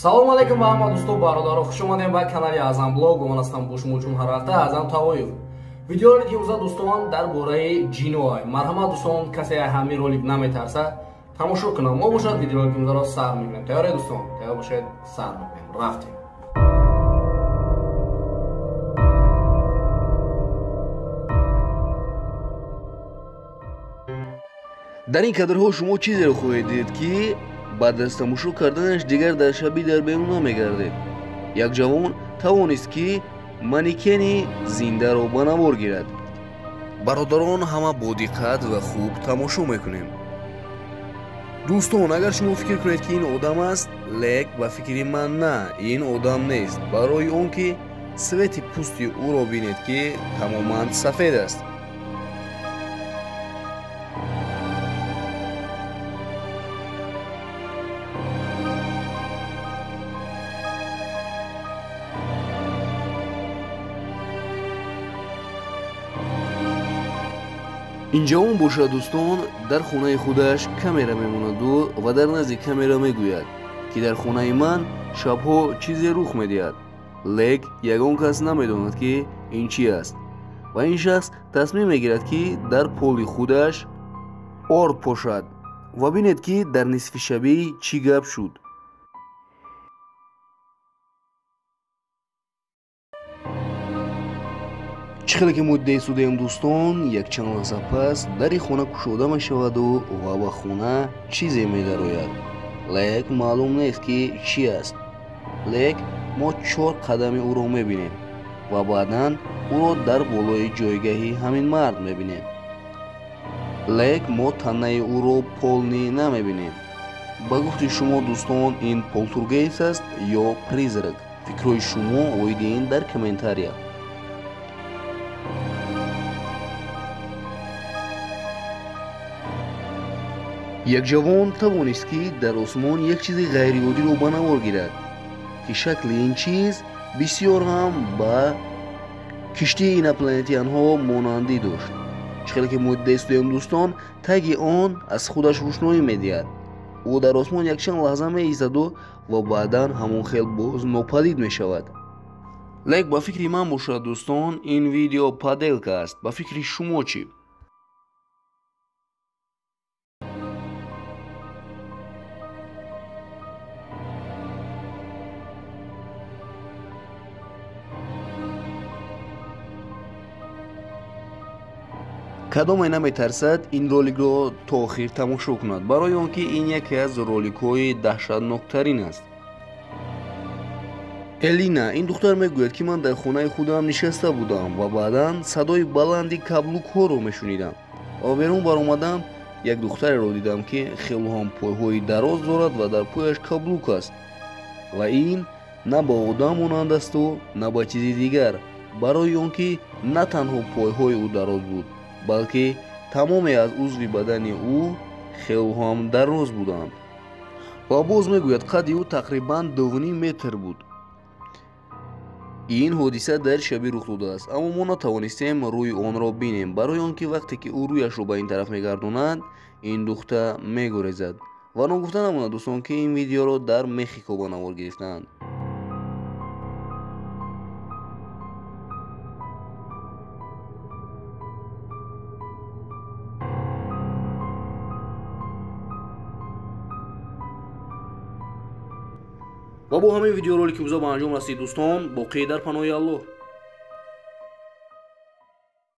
Салом алейкум ба ҳама дӯсту бародаро, хуш омадем ба канали Аъзам Блог. Ман ҳастам бо шумо чун ҳар вақта Аъзам Тавоев. Видеоролики имрӯза дӯстон дар бораи ҷиноай. Марҳамат дӯстон, касе ҳамин ролик наметарса тамошо кунам. Мо бошад видеоролики имрӯзаро сар мекунем. Тайёре дӯстон? Тайёр бошед, сар мекунем. Рафтем. Дар ин кадрҳо шумо чизеро хоҳед дид, ки баъд аз тамошо карданаш дигар дар шабӣ дар берун намегардед. Як ҷавон тавонист, ки манекени зиндаро ба навор гирад. Бародарон, ҳама бо диққат ва хуб тамошо мекунем. Дӯстон, агар шумо фикр кунед, ки ин одам аст, лек ба фикри ман на, ин одам нест, барои он ки свети пӯсти ӯро бинед, ки тамоман сафед аст. Ин ҷавон бошад дӯстон, дар хонаи худаш камера мемонаду ва дар назди камера мегӯяд, ки дар хонаи ман шабҳо чизе рух медиҳад, лек ягон кас намедонад, ки ин чӣ аст. Ва ин шахс тасмим мегирад, ки дар поли худаш орд пошад. Ва бинед, ки дар нисфи шабӣ чӣ гап шуд. Чӣ хеле ки муддае судаем дӯстон, якчанд лаҳза пас дари хона кушода мешаваду ва ба хона чизе медарояд, лек маълум нест, ки чӣ аст. Лек мо чор қадами ӯро мебинем ва баъдан ӯро дар болои ҷойгаҳи ҳамин мард мебинем, лек мо танаи ӯро полнӣ намебинем. Ба гуфти шумо дӯстон, ин полтургейст аст ё призрак? Фикрҳои шумо оиди ин дар комментария. Як ҷавон тавонист, ки дар осмон як чизи ғайриоддиро ба навор гирад, ки шакли ин чиз бисёр ҳам ба киштии инопланетианҳо монандӣ дошт. Чӣ хеле ки муддаи судаем дӯстон, таги он аз худаш рӯшноӣ медиҳад. Ӯ дар осмон якчанд лаҳза меистаду ва баъдан ҳамон хел боз нопадид мешавад. Лек ба фикри ман бошад дӯстон, ин видео поделка аст. Ба фикри шумо чӣ? Кадоме наметарсад, ин роликро то охир тамошо кунад, барои он ки ин яке аз роликҳои даҳшатноктарин аст. Элина, ин духтар мегӯяд, ки ман дар хонаи худам нишаста будам ва баъдан садои баланди каблукҳоро мешунидам ва берун баромадам, як духтареро дидам, ки хело ҳам пойҳои дароз дорад ва дар пояш каблук аст, ва ин на ба одам монанд асту на ба чизи дигар, барои он ки на танҳо пойҳои ӯ дароз буд, балки тамоме аз узви бадани ӯ хело ҳам дароз буданд. Ва боз мегӯяд, қадди ӯ тақрибан 2,5 метр буд. Ин ҳодиса дар шабӣ рух додааст, аммо мо натавонистем рӯи онро бинем, барои он ки вақте ки ӯ рӯяшро ба ин тараф мегардонад, ин духта мегурезад. Ва ногуфта намонад дӯстон, ки ин видеоро дар Мехико ба навор гирифтаанд. Ва бо ҳамин видеоролики имрӯза ба анҷом расид дӯстон. Боқӣ дар паноҳи Аллоҳ.